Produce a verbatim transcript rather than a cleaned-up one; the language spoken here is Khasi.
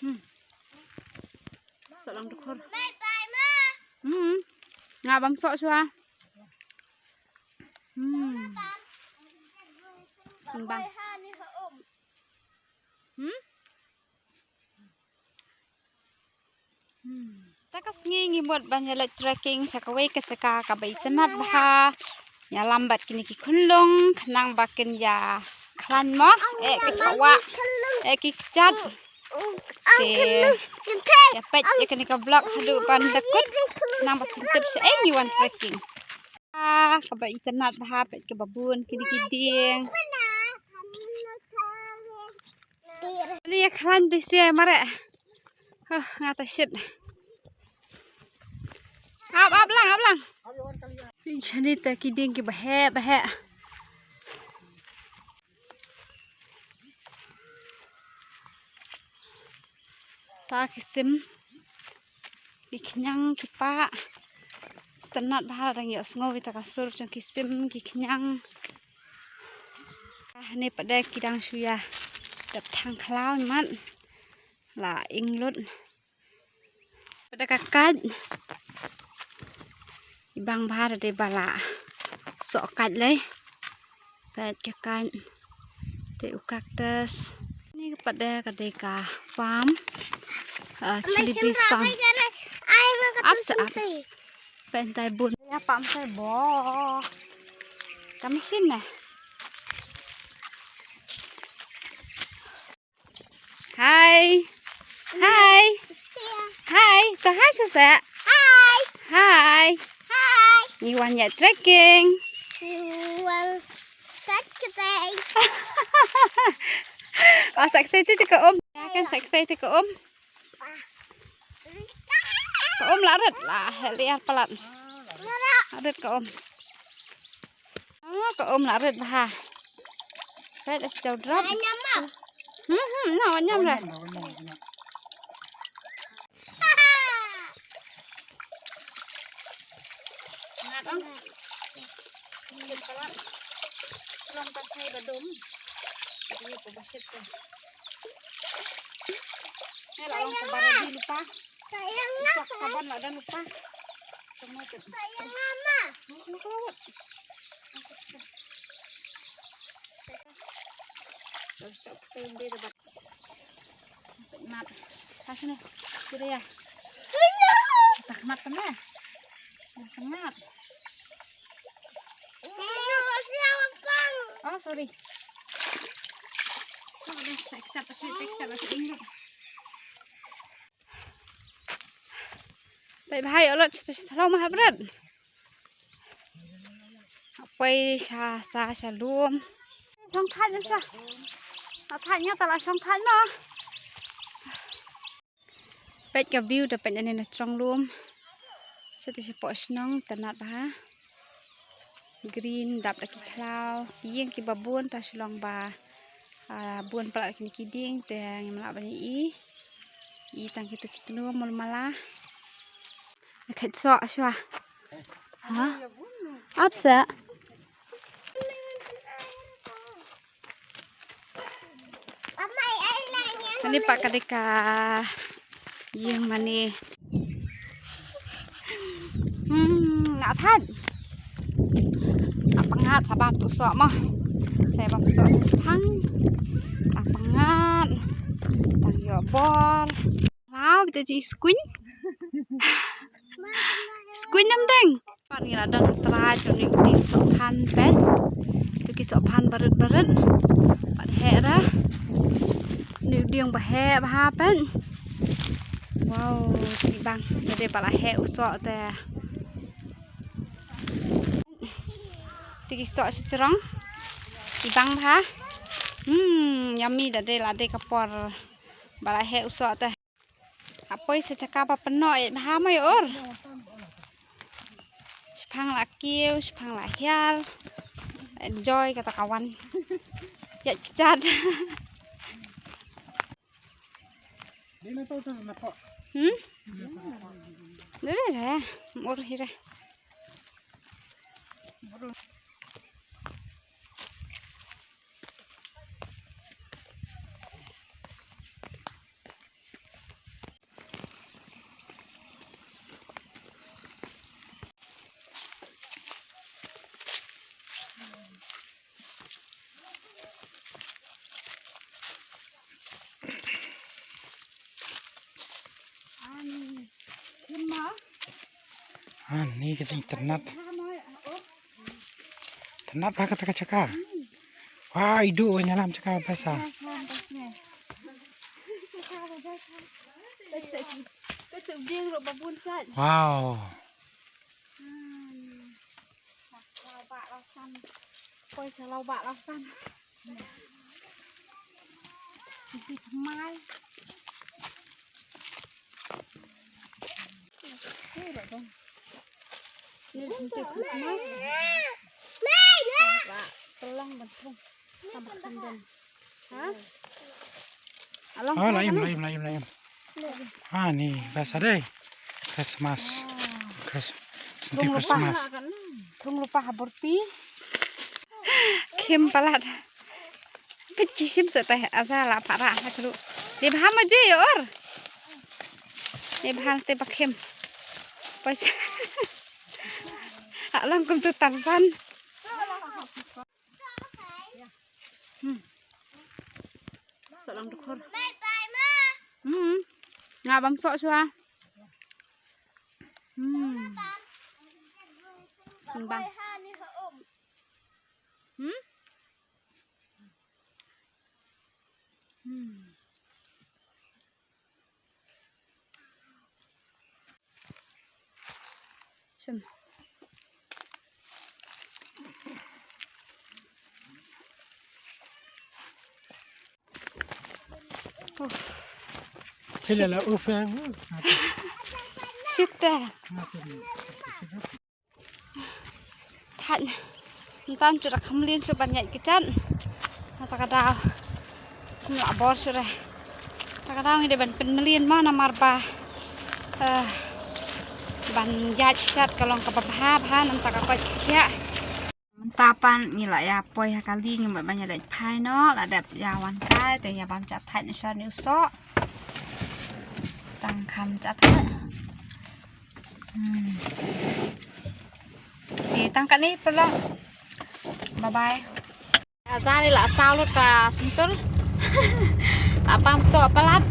Hmm. Soh lang dukur. Hmm. Nga bam soh shuwa. Hmm. Bang. Hmm. Hmm. Ta ka sngi ngi mut ban ïa leit trekking sha kawei ka jaka kaba itynnat bha. Ïalam bad kine ki khunlung khnang ba kin ïa khlaiñ mo. Eh, ki khawa. Eh, ki kjat. Te ïa peit ïa kane ka vlog haduh ban da kut khnang ba kin tip shaei ngi wan trekking. Ah, kaba itynnat bha, peit kaba bun kine ki dieng. Ni ïa khlaiñ te sia mare. Ah, nga ta shit. Ap, ap lang, ap lang. Shane te ki dieng kiba heh, ba heh. Ta ki sim, ki khñiang, ki pah. Itynnat bha, dang ïohsngew ïa ta ka sur jong ki sim, ki khñiang. Ah, ne pat de ki dang shu ïa dap thang khlaw mat. La ing lut. Pat de ka kait. I bang bha da dei ba la soh kait lei. Peit ka kait. Te u cactus. Ni ka pat de ka dei ka palm. Ah, chili beans palm. Ap sa ap. Peit tai bun. Ya pam sai bo. Ka machine ne. Hi. Hi. Hi. To hi sha sa. Hi. Hi. Hi. Ngi wan ïa trekking. Well, Saturday. Oh, Saturday te ka um. Ya kan Saturday te ka um. Ka um la rit la, hel ïa palat. La rit ka um. Oh, ka um la rit bha. Peit da jaw drop. Hmm, hmm, no, nyam re. Ngat ong. Shit palat. Shlong ta snei ba dum. Ïa ko ba shit ko. Hei la long ko ba ready lypa. Sayang. Chok saban la dang lypa. Semua tu. Sayang mama. Nak lawat. Sok sok pendek dapat. Mat. Pas ni. Kira ya. Tak mat kena. Tengah. Oh, sorry. Oh, deh, saya kecap, saya kecap, saya ingat. Bye bye, olot, satu, satu, lama, habrat. Apai, sha, sha, sha, lum. Shong thait, sha. Thait, nya, tala shong thait, no. Peit ka view da peit ane na trong lum. Sa te shapoh shnong, itynnat bha. Green, dap da ki khlaw. Ki ïing kiba bun, ta shu long ba, ah, bun palat kine ki dieng, te ngim lah ban ïohi. I tang kito ki tnum mul mala. Khat soh shuwa. Ha? Ap sa. Mane pat ka dei ka ïing mane. Hmm, na thait. Na pyngat sa bam tu soh mo. Sa bam soh sa shipang. Na pyngat. Tang ïoh bor. Wow, kita ji skuin. Skuin nam dang. Pat ngi la don ha trai, to ni u dieng sohphan peit. To ki sohphan barit barit. Pat heh ra. Ni u dieng ba heh bha peit. Wow, ti bang. Dei ba la heh u soh te. Ti ki soh shi trong. Ti bang bha. Hmm, yummy da dei la dei ka por. Ba la heh u soh te. Hapoi sa jaka ba pynnoh ïa bha mai ur. Shipang la kiew, shipang la hiar. Enjoy kata ka wan. Ïa kjat. Hmm? Dei re, mur hi re. Ah, ni ka jingtynat. Tynat ba kata ka jaka. Wah, idu wan ïalam jaka basa. Wow. Ni Christmas. Ba, pelong bentung. Tambah kandang. Ha? Along. Ah, laim, laim, laim, laim. Ha, ni basa dei. Christmas. Chris-, senti Christmas. Thung lupa ha burti. Khim palat. Pit ki shim sa teh, asa la para ha kru. Di baham aja ya or. Di baham te pakhim. Pas. Along kum tu Tarzan. Hmm. Sok lang dukur. Hmm. Nga bam sok shuwa. Hmm. Bang. Hmm. Hmm. Shim. Phi la la u feng. Shit te. Thait. Mynta to da kham lin shuh ban ïaid kjat. Mynta ka daw. Kum la bor shuh re. Mynta ka daw ngi dei ban pynmlien mo namar ba, eh, ban ïaid kjat ka long kaba bha bha namar ka koit ka khiah. Mynta pat ngi la ïa poi ha kali, ngi mut ban ïa leit phai noh, la dep ïa wan kai te ïa bam cha thait na shuwa ne u soh. Tang kham cha thait. Hmm. Te tang katne paralok. Bye bye. Ka Za ni la saw lut ka shyntur. La bam soh palat.